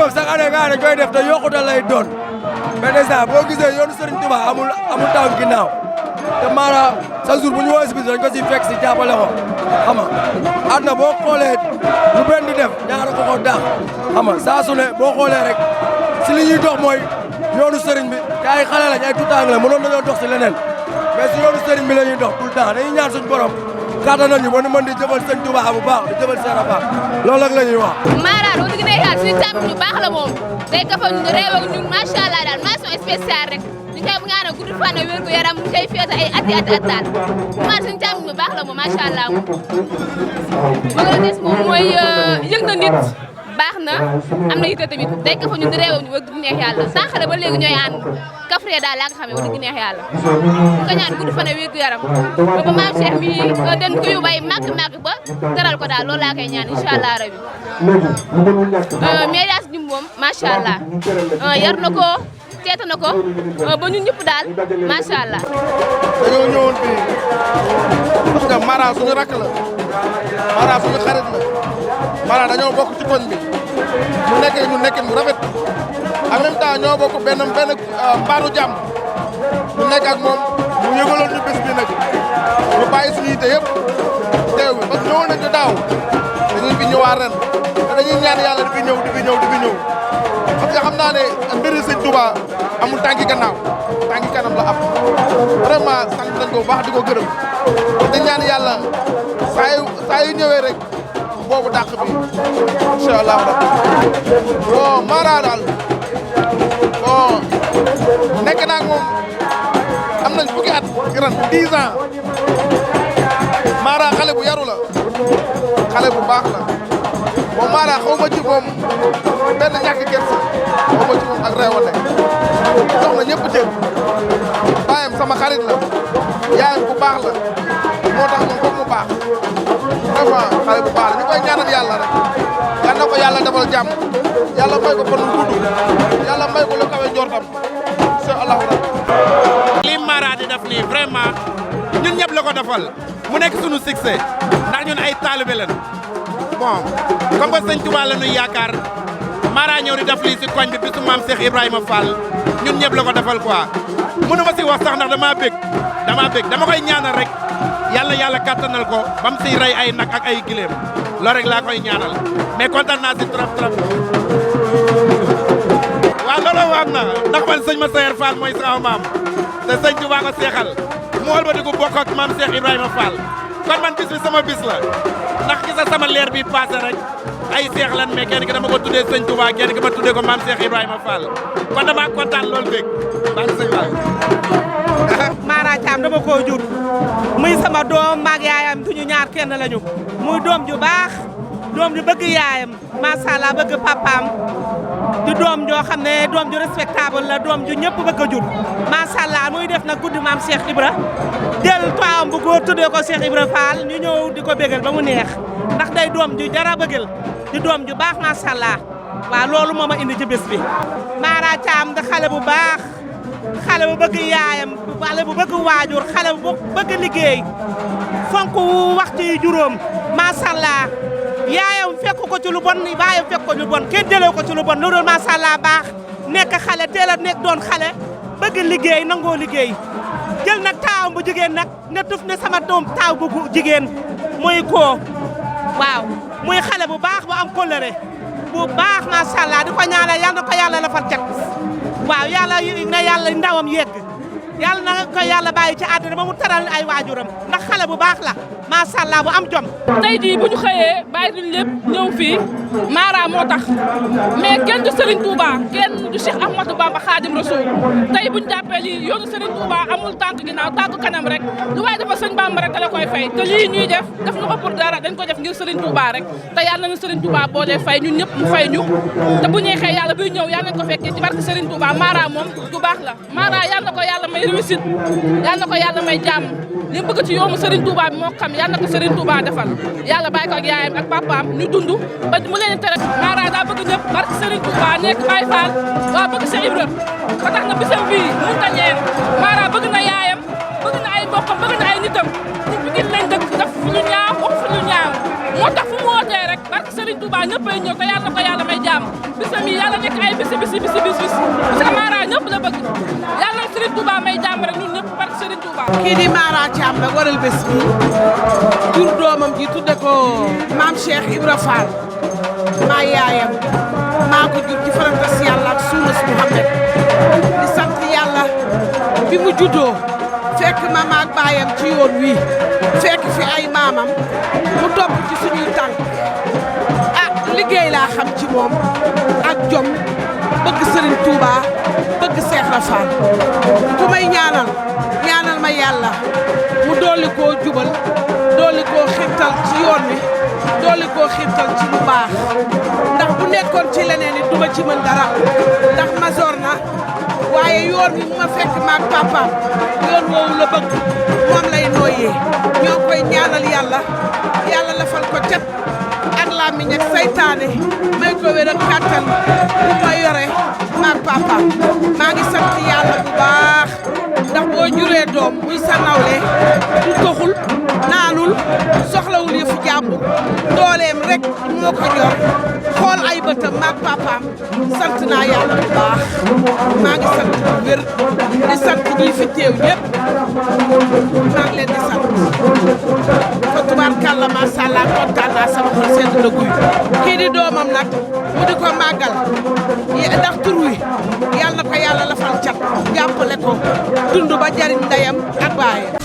moom chaque année gars dañ koy def te yokkute lay doon mais déjà boo gisee yoonu Serigne Touba amul taw ginnaaw te Mara chaque jour bu ñu woowee si bis dañ ko si fekk si jàppale ko xam nga àdduna boo xoolee lu benn di def ñaara ko daax xam nga saa su ne boo xoolee rek si li ñuy dox mooy yoonu Serigne bi te ay xale lañ ay tuutaang la mënoon nañoo dox si leneen mais si yoonu Serigne bi la ñuy dox tout le temps dañuy ñaan suñu borom kàttanal ñu ba nu mën di jëfal sëñ Touba bu baax di jëfal seen a baax loolu rek la ñuy wax. Mara doo dëgg ne yàlla suñu tàmm ñu baax la moom day kafa ñu réew ak ñun macha allah daal mention spéciale rek ñu koy ñaanal gudd fan wér gu yaram ñu koy féete ay ati daal Mara suñu tàmm ñu baax la moom macha allah moom. ba nga des moom mooy yëg na nit baax na am na yitte tamit day kafa ñu réew ak ñu wëgg neex yàlla sànq ba léegi ñooy ànd kafre daal laa nga xamee wax dëgg neex yàlla ñu ko ñaan gudd fan wér gu yaram ba maam Cheikh mi den ko yu bay màgg ba teral ko daal loolu laa koy ñaan incha allah rabi mais daal ñu moom macha allah yar na ko teeta na ko ba ñun ñëpp daal macha allah. dañoo ñëwoon fii parce que Mara suñu rakk la Mara suñu xarit la Mara dañoo bokk ci koñ bi mu nekkee ñu nekkin bu rafet en même temps ñoo bokk benn mbaaru jàmm ñu nekk ak moom mu yëgaloon ñu bés bi nag ñu bàyyi suñu yite yëpp teew bi parce que ñëwoon nañu daaw dañuy fi ñëwaat ren te dañuy ñaan yàlla di fi ñëw parce que xam naa ne mbiri sëñ Touba amul tànki gannaaw tànki kanam la am vraiment sant nañ ko bu baax di ko gërëm te ñaan yàlla saa yu ñëwee rek boobu dàq bi incha allah rabbi bon Mara daal bon nekk naa ak moom am nañ fukki at ren 10 ans Mara xale bu yaru la xale bu baax la bon Mara xaw ma ci moom benn ñàkk gerte xaw ma ci moom ak réewande jox na ñëpp cër baayam sama xarit la yaayam bu baax la moo tax ñun foog mu baax vraiment xale bu baax la ñu koy ñaanal yàlla rek yal na ko yàlla defal jàmm yàlla may ko fan wu gudd yàlla may ko lu kawe njortam incha allahu rabbi. li Mara di def nii vraiment ñun ñëpp la ko defal mu nekk sunu succès ndax ñun ay taalibe lañ bon comme que sëñ Touba la ñuy yaakaar Mara ñëw di def lii si koñ bi bisu maam Cheikh Ibrahima Fall ñun ñëpp la ko defal quoi mënu ma si wax sax ndax dama bég dama koy ñaanal rek yàlla kàttanal ko ba mu siy rey ay nag ak ay gileem loolu rek laa koy ñaanal mais kontaan naa si trop. waaw loolu wax na ndax man sëñ ma Sayer Fall mooy sama maam te sëñ Touba ko seexal mu wëlbatiku bokk ak maam Cheikh Ibrahima Fall kon man bis bi sama bis la ndax gisa sama leer bi passé rek ay seex lan mais kenn ki dama ko tuddee sëñ Touba kenn ki ma tuddee ko maam Cheikh Ibrahima Fall kon dama kontaan loolu bég maa ngi sëñ Fall. Mara Thiam dama koo jur muy sama doom maag yaayam duñu ñaar kenn lañu muy doom ju baax doom ju bëgg yaayam macha allah bëgg papaam di doom joo xam ne doom ju respectable la doom ju ñëpp bëgg a jur macha allah muy def nag guddi maam Cheikh Ibra jël taawam bu góor tuddee ko Cheikh Ibra Fall ñu ñëw di ko bégal ba mu neex ndax day doom ju jara bëggal di doom ju baax macha allah waaw loolu moo ma indi ci bés bi. Mara Thiam da xale bu baax xale bu bëgg yaayam xale bu bëgg waajur xale bu bëgg liggéey fonk waxtu yi juróom macha allah yaayam fekk ko ci lu bon baayam fekk ko ci lu bon kenn jëlee ko ci lu bon lu doon macha allah baax nekk xale teel a nekk doon xale bëgg liggéey nangoo liggéey jël nag taawam bu jigéen nag ne tuf ne sama doom taaw bu jigéen muy koo waaw muy xale bu baax bu am kóllëre bu baax macha allah di ko ñaanal yal na ko yàlla la fal cat waaw yàlla na yàlla ndawam yegg yàlla na ko yàlla bàyyi ci àddina ba mu taral ay waajuram ndax xale bu baax la macha allah bu am jom. tey jii bu ñu xëyee bàyyi duñ lépp ñëw fii Mara moo tax mais kenn du Serigne Touba kenn du Cheikh Ahmadou Bamba Khadim Rasoul tey bu ñu jàppee lii yoonu Serigne Touba amul tànk ginnaaw tànk kanam rek lu waay dafa sëñ Bamba rek la koy fay te lii ñuy def ñu ko pour dara dañ ko def ngir Serigne Touba rek te yàlla na Serigne Touba boolee fay ñun ñëpp mu fay ñu te bu ñuy xëy yàlla buy ñëw yàlla nañ ko fekkee ci barke Serigne Touba Mara moom du baax la Mara yàlla na ko yàlla may réussite yàlla na ko yàlla may jàmm li bëgg ci yoonu Serigne Touba bi moo xam yàlla na ko Serigne Touba defal yàlla bàyyi ko ak yaayam ak papaam ñu dund ba mu leen tere Mara daa bëgg ñëpp barke Serigne Touba nekk Baye Fall waa bëgg Cheikh Ibra ba tax na bisam bii mun ta ñeen Mara bëgg na yaayam bëgg na ay mbokkam bëgg na ay nitam ñu Pikine lañ dëkk daf fu ñu ñaaw wax fu ñu ñaaw moo tax fu mu wootee rek barke Serigne Touba Touba ñëppay ñëw te yàlla na ko yàlla may jàmm bisam yi yàlla nekk ay bis parce que Mara ñëpp la bëgg yàlla na Serigne Touba may jàmm rek ñun ñëpp barke Serigne Touba. kii di Mara Thiam nag waral bés bi jur doomam ji tudde ko maam Cheikh Ibra Fall maa yaayam maa ko jur ci faratas yàlla ak suunas Muhammad di sant yàlla bi mu juddoo fekk mama ak baayam ci yoon wi fekk fi ay maamam mu topp ci suñuy tànk liggéey laa xam ci moom ak jom bëgg Serigne Touba bëgg Cheikh Rafal ku may ñaanal ma yàlla mu dolli koo jubal dolli koo xirtal ci yoon wi dolli koo xirtal ci lu baax ndax bu nekkoon ci leneen it duma ci mën dara ndax masoor na waaye yoon wi mu ma fekk maag papaam yoon woowu la bëgg moom lay nooyee ñoo koy ñaanal yàlla lafal ko cat ak làmmiñ ak saytaane may ko wér ak kàttan bu ma yore maag papaam maa ngi sant yàlla bu baax ndax boo juree doom muy sa nawle du toxul naanul soxlawul yëfu jàmbur dooleem rek moo ko ñor xool ay bëtam maag papaam sant naa yàlla bu baax maa ngi sant bu wér di sant ñi fi teew ñëpp maa ngi leen di sant fa tubaarkàlla macha allah kontaan naa sama xol sedd na guy kii di doomam nag mu di ko màggal ndax tur wi yàlla na ko yàlla lafal cat jàppale ko dund ba jariñ ndeyam ak baayam